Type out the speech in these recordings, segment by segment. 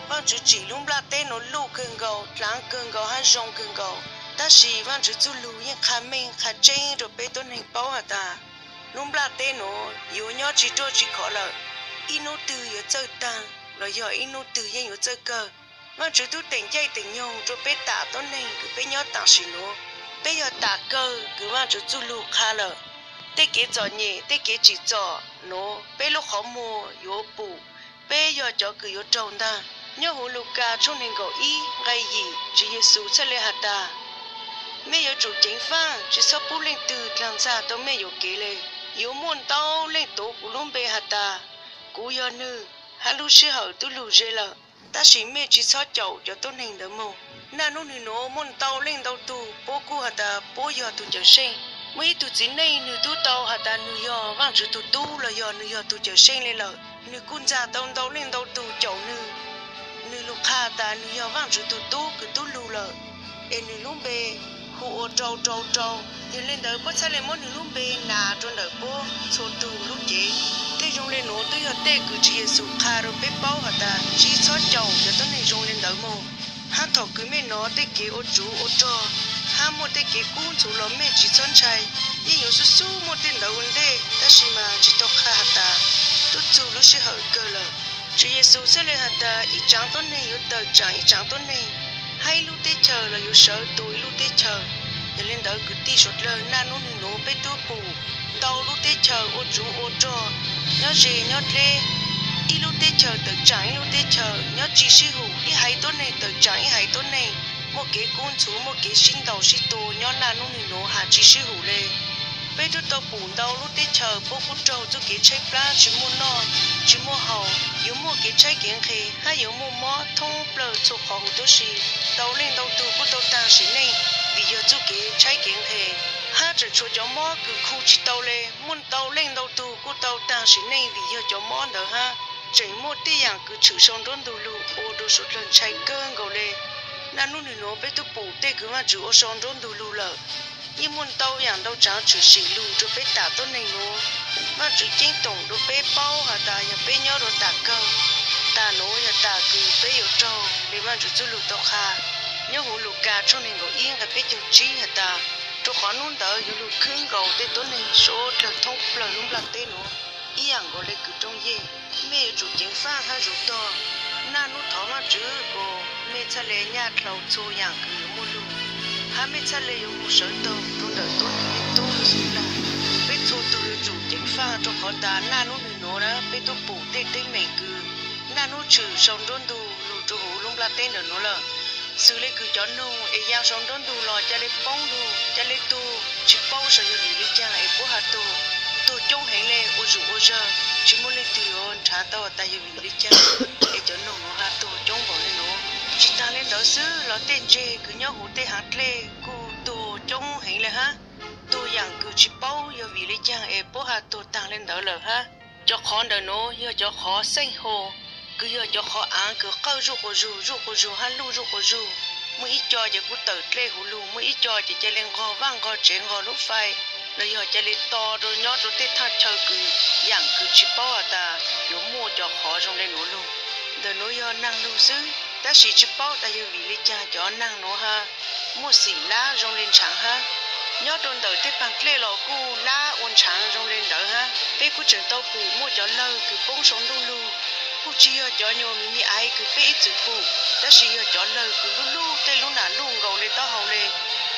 Vaajtswv tsim lub nplaj teb nuav luj kawg nkaus, dlaav kawg nkaus hab zoo kawg nkaus. Tab sis Vaajtswv txuj lug yeej qha meej qha tseeb rua peb tuab neeg paub has tas, lub nplaj teb nuav yuav nyob tsi ruaj tsi khov lawm, ib nub twg yuav txawj taag los yog ib nub twg yeej yuav txawj kawg. Vaajtswv tub teem caij teem nyoog rua peb tam tuab neeg kws peb nyob taam sim nuav, peb yog tam kawg kws Vaajtswv txuj lug qha lawm. Tej kev txom nyem, tej kev tsim txom nuav, peb lub qhov muag yuav pum, peb yog cov kws yuav raug ntaag. Nyob huv Lukas tshooj neeg nkaum ib nqai yim, Tswv Yexus txhaj le has tas, mej yuav tsum ceev faaj, tsi txhob pub leej twg dlaag ntxag tau mej yuam kev le. Yuav muaj ntau leej tuav kuv lub npe has tas, kuv yog nwg, hab lub sij hawm tub lug ze lawm. Tab sis mej tsi txhob caum cov tuab neeg ntawd moog. Naj nub nwg nuav muaj ntau leej ntau tug puab kuj has tas puab yog tug Cawmseej. Muaj ib tug txiv neej nwg tub tau has tas nwg yog Vaajtswv tug tub los yog nwg yog tug Cawmseej le lawm, nwg kuj ntxag tau ntau leej ntau tug caum nwg. Nwg lug qha tas nwg yog Vaajtswv tug tub kws tub lug lawm, es nwg lub npe hu ua rau rau rau. Yog le ntawd puab txhaj le muab nwg lub npe nas rua ntawm puab txhua tug lub cev. Tej zoo le nuav twb yog tej kws Tswv Yexus qha rua peb paub has tas tsi txhob caum cov tuab neeg zoo le ntawd moog. Hab thaum kws mej nov tej kev ua tsuv ua rog hab muaj tej kev kub ntxhuv los mej tsi txhob ntshai. Yeej yuav xub xub muaj tej ntawd ua ntej, tab sis mas tsi tau qha has tas tub txug lub sij hawm kawg lawm. Tswv Yexus txhaj le has tas ib tsaav tuab neeg yuav tawm tsaam ib tsaav tuab neeg, hab ib lub teb chaws los yuav sawv tua ib lub teb chaws. Yog le ntawd kwv tij suav dlawg, naj nub nwg nuav peb tub pum ntau lub teb chaws ua tsuv ua rog, nyob ze nyob dleb, ib lub teb chaws tawm tsaam ib lub teb chaws, nyob tsi sib hum, ib haiv tuab neeg tawm tsaam ib haiv tuab neeg, muaj kev kub ntxhuv, muaj kev sib ntaus sib tua, nyob naj nub nwg nuav has tsi sib hum le. Peb tub tau pum ntau lub teb chaws puab kuj raug txuj kev tshaib plab, tsi muaj noj tsi muaj haus, yuav muaj kev tshaib kev nqhis hab yuav muaj mob thoob plawg txhua qhov huv tub si. Ntau leej ntau tug kuj tau taag sim neej vim yog txuj kev tshaib kev nqhis, hab tseem tshuav cov mob kws khu tsi tau le. Muaj ntau leej ntau tug kuj tau taag sim neej vim yog cov mob ntawd hab. Tseem muaj tej yaam kws tshwm sau nruab ntug lug ua rua suav dlawg ntshai kawg nkaus le. Naj nub nwg nuav peb tub pum tej kws Vaajtswv ua sau nruab ntug lug lawm. Yeej muaj ntau yaam ntau tsaav tshwm sim lug rua peb tam tuab neeg nuav. Vaajtswv ceeb toom rua peb paub has tas yog peb nyob rua tam kawg, tas nuav yog tas kws peb yuav raug le Vaajtswv txuj lug tau qha nyob huv Lukas tshooj neeg nkaum ib nqai peb caug tsib has tas, rua qhov nub ntawd yuav lug khwb nkaus tej tuab neeg suav dlawg thoob plawg lub nplaj teb nuav ib yaam nkaus le kws rooj yej. Mej yuav tsum ceev faaj hab zuv tog. Naj nub thov Vaajtswv kuas mej txhaj le nyaj dlhau txhua yaam kws yuav muaj lug, hab mej txhaj le yuav moog sawv taug rua ntawm tuab neeg Leej Tub lub xub ntiag. Peb txhua tug yuav tsum ceev faaj rua qhov tas naj nub nwg nuav na peb tub pum tej teeb meem kws naj nub tshwm sau nruab ntug lug rua huv lub nplaj teb ntawm nuav lawm. Xws le kws cov noog es yaa sau nruab ntug los ca le poob lug, ca le tuag, tsi paub saib yog vim le caag es puab ha tuag. Tuag coob heev le ua zuj ua zag, tsi muaj leej twg yuav nrhav tau tas yog vim le caag es cov noog nuav ha tuag coob npaum le nuav. Tsi taag le ntawd xwb los tej ntseg kws nyob huv tej haav dlej kuj tuag coob heev le hab. Tuag yaam kws tsi paub yog vim le caag es puab ha tuag taag le ntawd lawm hab. Cov qhov ntawm nuav yog cov qhov xeej hos, kws yog cov qhov aav kws qawj zuj quas zug, zuj quas zug hab luj zuj quas zug. Muaj ib co ces kuj tawm dlej huv lug, muaj ib co ces ca le nqog vaaj nqog tsev nqog lub fais, los yog ca le to rua nyob rua tej thaaj chaw kws yaam kws tsi paub has tas yuav muaj cov qhov zoo le nuav lug. Ntawm nuav yog naag lug xwb, tab sis tsi paub tas yog vim le caag cov naag nuav ha muaj xim lab zoo le ntshaav hab. Nyob rua ntawm tej paag dlej los kuj lab ua ntshaav zoo le ntawd hab. Peb kuj tseem tau pum muaj cov lawg kws poob sau nruab lug, kuj tsi yog cov nyuas me me aiv kws peb ib txwm pum, tab sis yog cov lawg kws luj luj tej lub nam luj nkaus le taub hau le.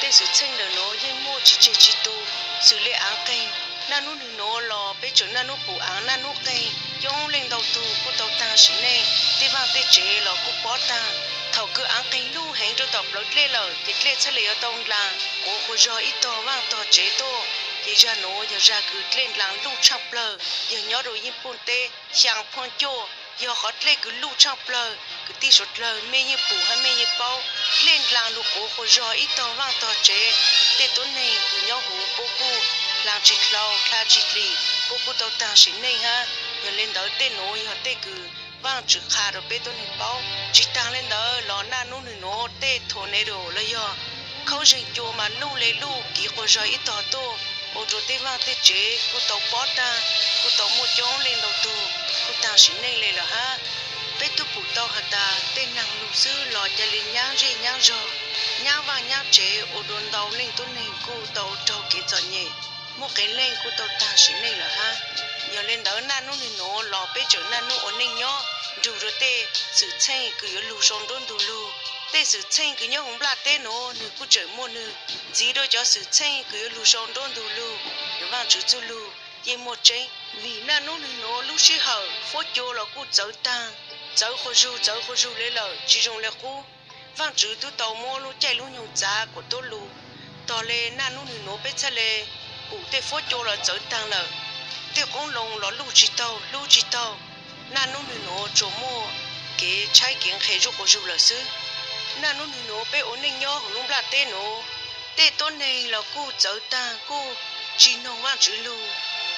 Tej xwm txheej ntawm nuav yeej muaj tsi tseg tsi tu. Xws le aav qeeg, naj nub nwg nuav los peb tseem naj nub pum aav naj nub qeeg, coob leej ntau tug kuj tau taag sim neej, tej vaaj tej tsev los kuj pob taag. Thaum kws aav qeeg luj heev rua tom plawv dlej lawm ces dlej txhaj le yuav tau ndlaas quas quas zog ib tog vaaj tog tsev tuaj. Ces zag nuav yog zag kws dlej ndlaas luj tshaaj plawg, yog nyob rua Yeej Pooj teb, xyaa Phooj Cuaj, yog qhov dlej kws luj tshaaj plawg. Kwv tij suav dlawg, mej yeej pum hab mej yeej paub, dlej ndlaas lug quas quas zog ib tog vaaj tog tsev. Tej tuab neeg kws nyob huv puab kuj hlaa tsi dlau dlha tsi dlim, puab kuj tau taag sim neej hab. Yog le ntawd tej nuav yog tej kws Vaajtswv qha rua peb tuab neeg paub. Tsi taag le ntawd los naj nub nwg nuav tej tornado los yog khaub zeeg cua mas luj le luj kiv quas zog ib tog tuaj, ua rua tej vaaj tej tsev kuj tau pob taag, kuj tau muaj coob leej ntau tug kuj taag sim neej le lawm hab. Peb tub pum tau has tas tej nag lug xwb los ca le nyab zej nyab zog, nyab vaaj nyab tsev ua dua ntau leej tuab neeg kuj tau raug kev txom nyem, muaj qee leej kuj tau taag sim neej lawm hab. Yog le ntawd naj nub nwg nuav los peb tseem naj nub ua neej nyob nrug rua tej xwm txheej kws yuav lug sau nruab ntug lug. Tej xwm txheej kws nyob huv nplaj teb nuav nwg kuj tseem muaj nwg ntxiv rua cov xwm txheej kws yuav lug sau nruab ntug lug. Vaajtswv txuj lug yeej muaj tseeb, vim naj nub nwg nuav lub sij hawm fuab cua los kuj txawv taag, txawv quas zug txawv quas zug le lawm tsi zoo le qub. Vaajtswv tub tau muab lub caij lub nyoog txav kuas tuab lug. Tog le naj nub nwg nuav peb txhaj le pum tej fuab cua los txawv taag lawm, tej qoob loo los luj tsi taug hlub tsi taug. Naj nub nwg nuav tsuas muaj kev tshaib kev nqhis zuj quas zug lawm xwb. Naj nub nwg nuav peb ua neej nyob huv lub nplaj teb nuav, tej tuab neeg los kuj txawv taag kuj tsi noog Vaajtswv lug.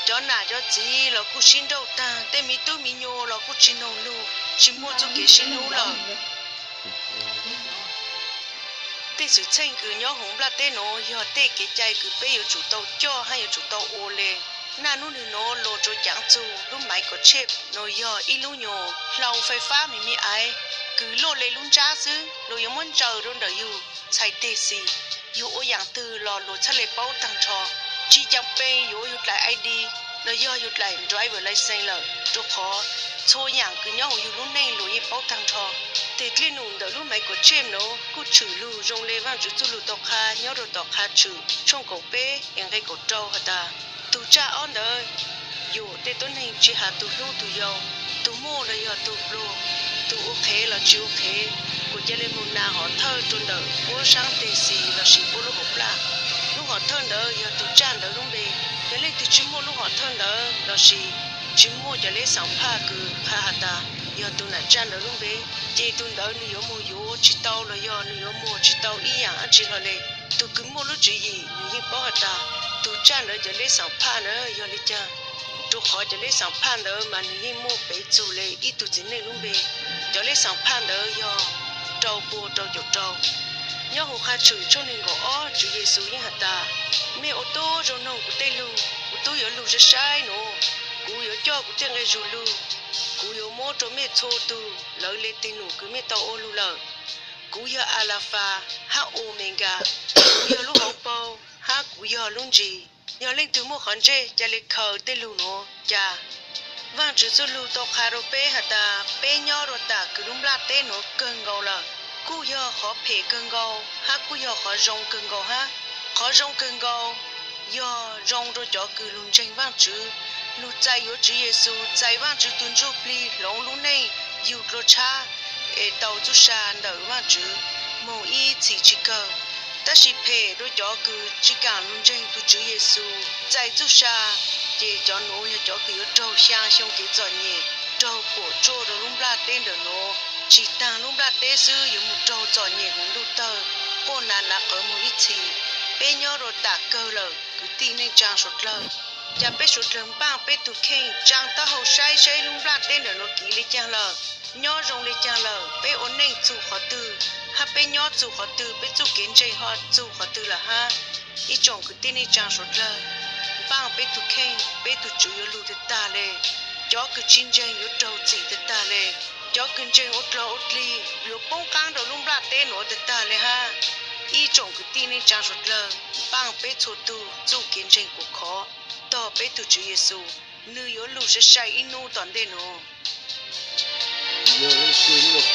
Cov nam cov txiv los kuj sib nrauj taag, tej miv tub miv nyuas los kuj tsi noog lug, tsi muaj txuj kev sib hlub lawm. Tej xwm txheej kws nyob huv nplaj teb nuav yog tej kev cai kws peb yuav tsum tau coj hab yuav tsum tau ua le. Naj nub nwg nuav luas tsuas caav txug lub maiv kom tshej nuav yog ib lub nyuas hlau fais fab me me aiv kws luaj le lub ntsab xwb, luas yuav muab ntsaws rua ntawm yug txhais teg xis. Yug ua yaam twg los luas txhaj le paub taag nrho, tsi caag pes yuav ua yug dlaim I D los yog yug dlaim driver license lawm, rua qhov txhua yaam kws nyob huv yug lub neej luas yeej paub taag nrho. Teg dlej num ntawm lub maiv kom tshej nuav kuj tshwm lug zoo le Vaajtswv txuj lug tau qha nyob rua tom Qha Tshwm tshooj kaum peb es nqe kaum rau has tas, tug tsaj ob ntawd yuam tej tuab neeg tsi has tug hlub tug yau, tug muaj los yog tug pluag, tug ua qhev los tsi ua qhev, kuas ca le moog nas hom thawj rua ntawm puab saab teg xis lossis puab lub hauv plag. Lub hom thawj ntawd yog tug tsaj ntawd lub npe. Yog leej twg tsi muaj lub hom thawj ntawd lossis tsi muaj cov leb xaam phaj kws qha has tas yog tug nam tsaj ntawd lub npe, ces tug ntawd nwg yuav moog yuav tsi tau los yog nwg yuav muag tsi tau ib yaam dlaab tsi hlo le. Tug kws muaj lub tswv yim nwg yeej paub has tas tug tsaj ntawd cov leb xaam phaj ntawd yog le caag, rua qhov cov leb xaam phaj ntawd mas nwg yeej muaj pev txug le ib tug txiv neej lub npe. Cov leb xaam phaj ntawd yog rau pua rau caum rau. Nyob huv Qha Tshwm tshooj neeg nkaum ob Tswv Yexus yeej has tas, mej ua tub zoo noog kuv tej lug, kuv tub yuav lug sai sai nuav, kuv yuav coj kuv tej nqe zug lug, kuv yuav muab rua mej txhua tug lawv le teg num kws mej tau ua lug lawm. Kuv yog Alafas hab Omegas, kuv yog lub hauv paug hab kuv yog lub ntsis. Yog leej twg muaj qhov ntsej ca le khaws tej lug nuav ca. Vaajtswv txuj lug tau qha rua peb has tas peb nyob rua tam kws lub nplaj teb nuav kawg nkaus lawm, kuj yog qhov phem kawg nkaus hab kuj yog qhov zoo kawg nkaus hab. Qhov zoo kawg nkaus yog zoo rua cov kws lug ntseeg Vaajtswv, lug txais yuav Tswv Yexus, txais Vaajtswv tug Ntsuj Plig hloov lub neej yug dlua tshab es tau txuj sa ntawm Vaajtswv moog ib txhis tsi kawg. Tab sis phem rua cov kws tsi kaam lug ntseeg tug Tswv Yexus, txais txuj sa ces cov nuav yog cov kws yuav raug xyaa xyoo kev txom nyem, raug puam tsuaj rua lub nplaj teb ntawm nuav. Tsi taag lub nplaj teb xwb, yuav moog raug txom nyem huv ntuj tawg, quaj nav nav qawv moog ib txhis. Peb nyob rua tam kawg lawm kwv tij neej tsaa suav dlawg, ca peb suav dlawg npaaj peb tug kheej tsaa taub hau saib saib lub nplaj teb ntawm nuav kiv le caag lawm. Nyob zoo le caag lawm, peb ua neej txug qhov twg hab peb nyob txug qhov twg, peb txuj kev ntseeg ho txug qhov twg lawm hab. Ib tsoom kwv tij neej tsaa suav dlawg, npaaj peb tug kheej, peb tug Tswv yuav lug tag tag le. Cov kws tsi ntseeg yuav raug txim tag tag le. Cov kws ntseeg ua dlog ua dlig yuav poob qaab rua lub nplaj teb nuav tag tag le hab. Ib tsoom kwv tij neej tsaa suav dlawg, npaaj peb txhua tug txuj kev ntseeg kuas khov tog peb tug Tswv Yexus, nwg yuav lug sai sai ib nub tom ntej nuav. Yog leej twg muaj